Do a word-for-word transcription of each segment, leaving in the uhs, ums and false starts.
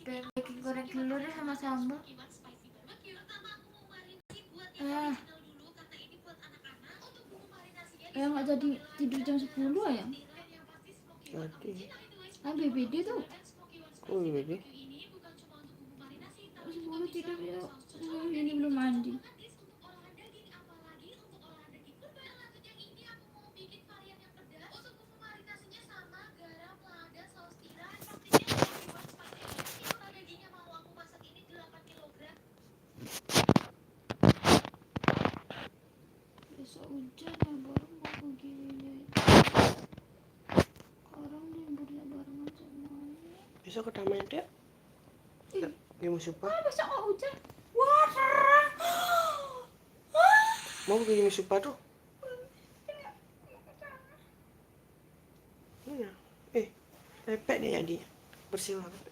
Bikin goreng telurnya sama sambal. Ah. Yang nggak jadi tidur jam sepuluh ya? Nanti. Ah, B B D tuh. Oh, B B D. Jam sepuluh tidur ya. Ini belum mandi. Besok hujan ya, baru mau pergi. Sekarang liburnya barengan semuanya. Besok ke taman yuk. Ih. Ke Musupa. Ah, besok nggak hujan. Wah. Mau ke Musupa tuh. Mana? Eh, lepek nih jadinya. Bersih banget.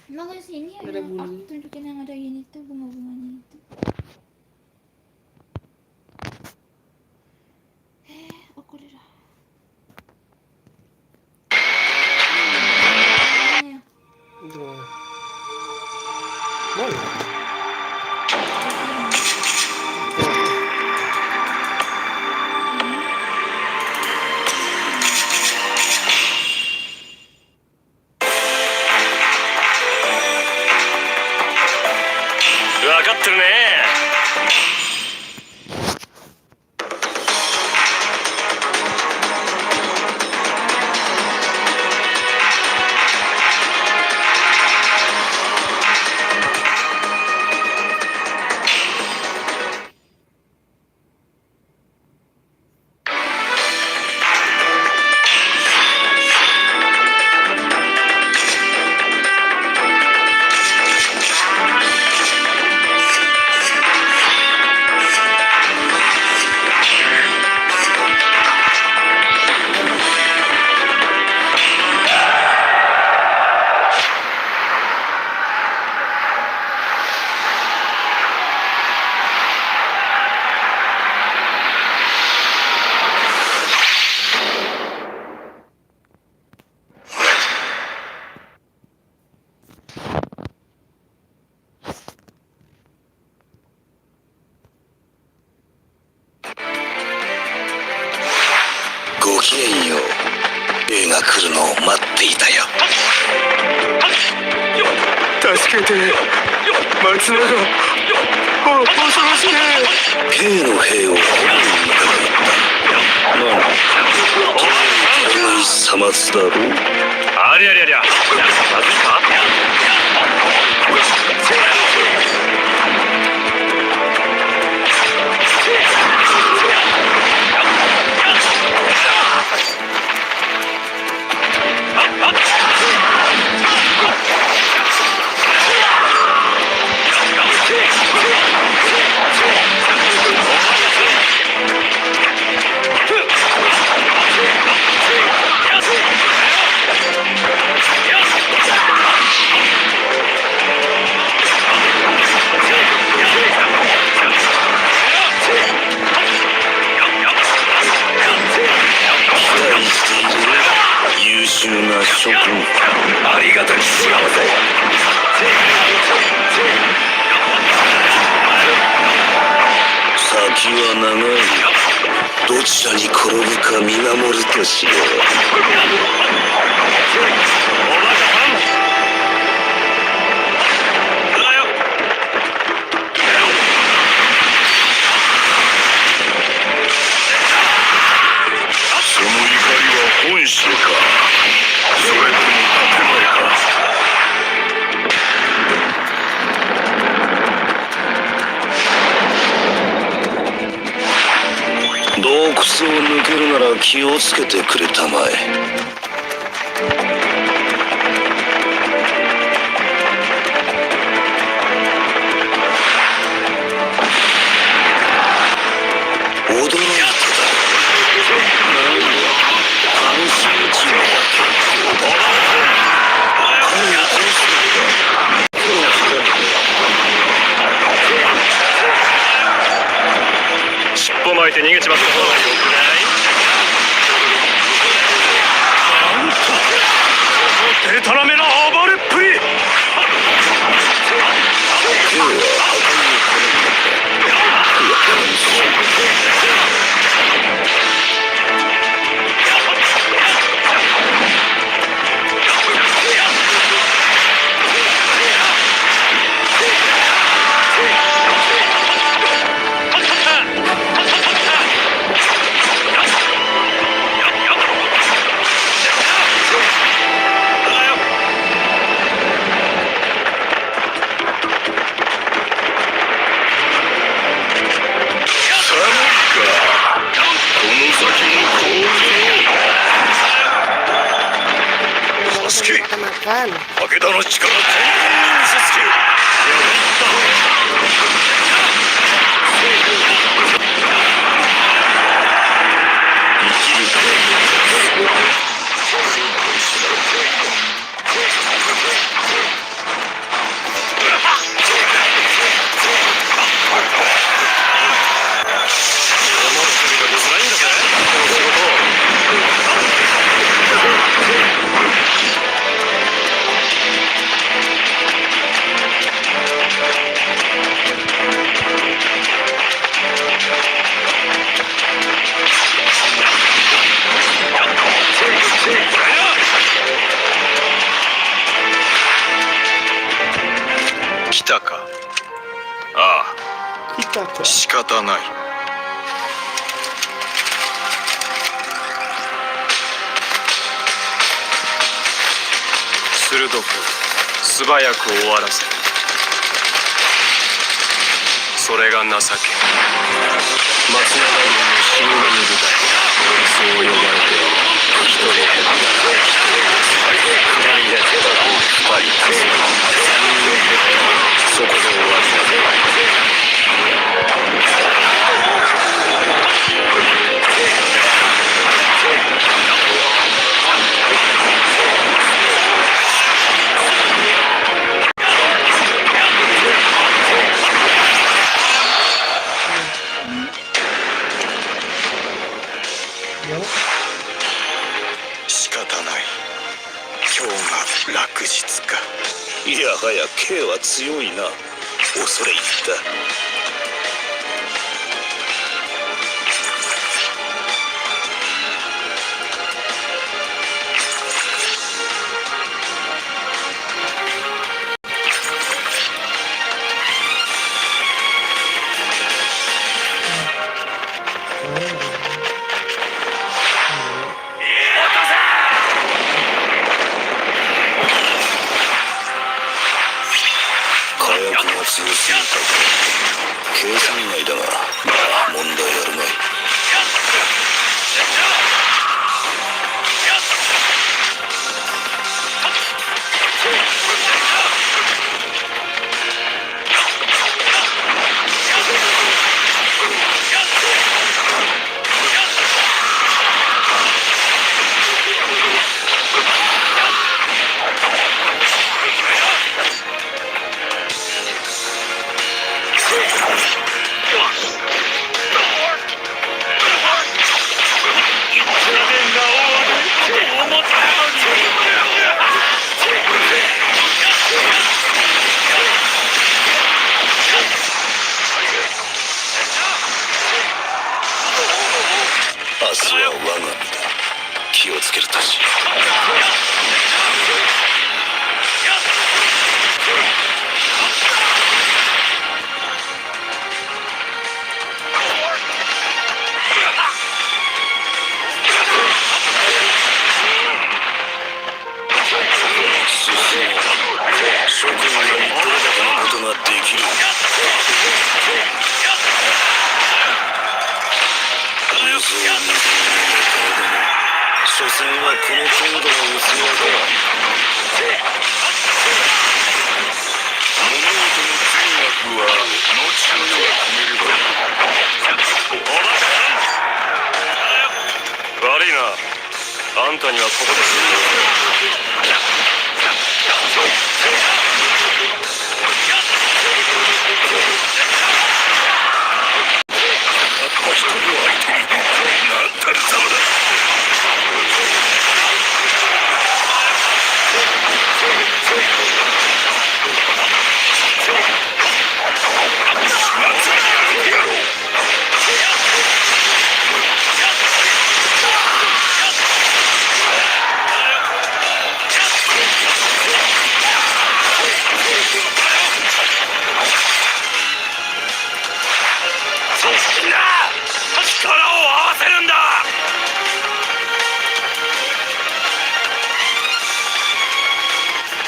Emang ke sini ya, ada bulu. Aku tunjukin yang ada ini tuh, bunga-bunganya itu. Eh, aku udah. Itu mana? Mana? 分かってるね。ごきげんよう。兵が来るのを待っていたよ。助けて、松永。あ、恐ろしい。兵の兵を捕らえに行くと言った。何？貴様だろう。ありゃりゃりゃ。まずいか？優秀な諸君、ありがたき幸せ。先は長い。どちらに転ぶか見守るとしよう。その怒りは本性か、それとも建前か。洞窟を抜けるなら気をつけてくれたまえ。驚いただろう。彼を殺すのだ。尻尾巻いて逃げちまった方がよくない？なんと、このデタラメな暴れっぷり！枝の力を存分に見せつけよ。生きる。来たか。ああ。来たか。仕方ない。鋭く、素早く終わらせる。それが情け。松永軍の死に目に舞台、そう呼ばれている。一人減った。二人減った。二人足す。三人減った。そこで終わりだ。仕方ない。今日が落日か。いやはや、Kは強いな。恐れ入った。火薬が強すぎたか。計算外だが、まあ問題あるまい。明日は我が身だ。気をつけるとしよう。進め。諸君らにどれだけのことができる。偶像無形の輩だが、所詮はこの程度の器か。物事の善悪は後の世に決めれば。おバカさん、悪いな。あんたにはここで死んでほしい。たった一人を相手に、なんたるざまだ。始末にやるであろう。組織だ！力を合わせるんだ！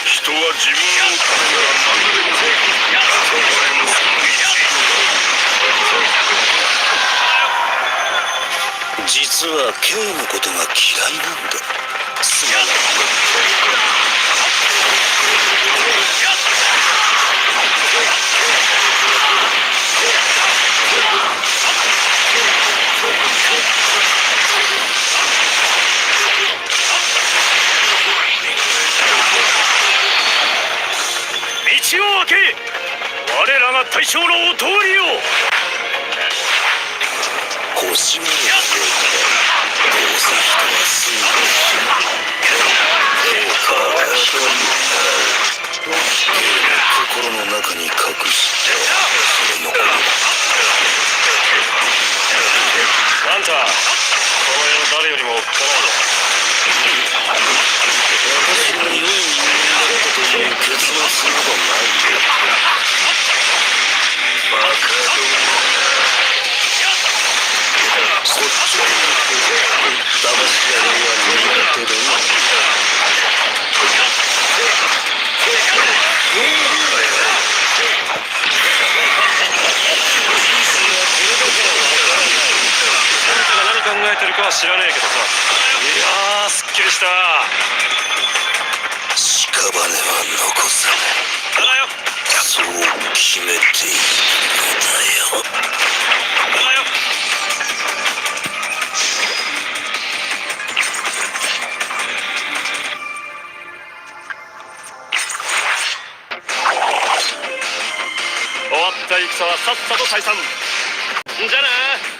人は自分のためなら何でもできる。お前もその一員だ。実は K のことが嫌いなんだ。すまない。口を開け。我らが大将のお通りよ。腰まで。どうせ人はすぐに死ぬ。どうかお分かりになれ。心の中に隠したそれのことだ。あんた、この世の誰よりもおっかないの。私が良い人間だったという結末などないよ。バカども。こっちの騙し合いは苦手だな。あんたが何考えてるかは知らねえけどさ。いやー、すっきりした。屍は残さない。だがよ。そう決めているのだよ。だがよ。終わった戦はさっさと退散。じゃあな。